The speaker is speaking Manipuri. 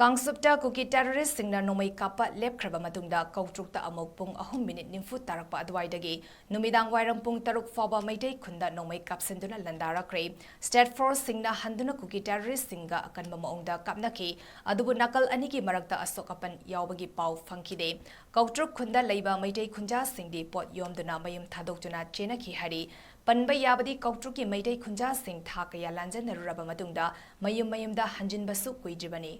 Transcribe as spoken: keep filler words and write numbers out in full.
ꯀꯥꯡꯆꯨꯞꯇ ꯀꯨꯀꯤ ꯇꯦꯔꯣꯔꯤꯁꯁꯤꯡꯅ ꯅꯣꯡꯃꯩ ꯀꯥꯞꯄ ꯂꯦꯞꯈ꯭ꯔꯕ ꯃꯇꯨꯡꯗ ꯀꯧꯇ꯭ꯔꯨꯛꯇ ꯑꯃꯨꯛ ꯄꯨꯡ ꯑꯍꯨꯝ ꯃꯤꯅꯤꯠ ꯅꯤꯐꯨ ꯇꯥꯔꯛꯄ ꯑꯗꯨꯋꯥꯏꯗꯒꯤ ꯅꯨꯃꯤꯗꯥꯡ ꯋꯥꯏꯔꯝ ꯄꯨꯡ ꯇꯔꯨꯛ ꯐꯥꯎꯕ ꯃꯩꯇꯩ ꯈꯨꯟꯗ ꯅꯣꯡꯃꯩ ꯀꯥꯞꯁꯤꯟꯗꯨꯅ ꯂꯥꯟꯗꯥꯔꯛꯈ꯭ꯔꯦ꯫ ꯁ꯭ꯇꯦꯠ ꯐꯣꯔꯁꯁꯤꯡꯅ ꯍꯟꯗꯨꯅ ꯀꯨꯀꯤ ꯇꯦꯔꯣꯔꯤꯁꯁꯤꯡꯒ ꯑꯀꯟꯕ ꯃꯑꯣꯡꯗ ꯀꯥꯞꯅꯈꯤ꯫ ꯑꯗꯨꯕꯨ ꯅꯥꯀꯜ ꯑꯅꯤꯒꯤ ꯃꯔꯛꯇ ꯑꯁꯣꯛ ꯑꯄꯟ ꯌꯥꯎꯕꯒꯤ ꯄꯥꯎ ꯐꯪꯈꯤꯗꯦ꯫ ꯀꯧꯇ꯭ꯔꯨꯛ ꯈꯨꯟꯗ ꯂꯩꯕ ꯃꯩꯇꯩ ꯈꯨꯟꯖꯥꯁꯤꯡꯗꯤ ꯄꯣꯠ ꯌꯣꯝꯗꯨꯅ ꯃꯌꯨꯝ ꯊꯥꯗꯣꯛꯇꯨꯅ ꯆꯦꯟꯅꯈꯤ ꯍꯥꯏꯔꯤ꯫ ꯄꯟꯕ ꯌꯥꯕꯗꯤ, ꯀꯧꯇ꯭ꯔꯨꯛꯀꯤ ꯃꯩꯇꯩ ꯈꯨꯟꯖꯥꯁꯤꯡ ꯊꯥ ꯀꯌꯥ ꯂꯥꯟꯖꯟꯅꯔꯨꯔꯕ ꯃꯇꯨꯡꯗ ꯃꯌꯨꯝ ꯃꯌꯨꯝꯗ ꯍꯟꯖꯤꯟꯕꯁꯨ ꯀꯨꯏꯗ꯭ꯔꯤꯕꯅꯤ꯫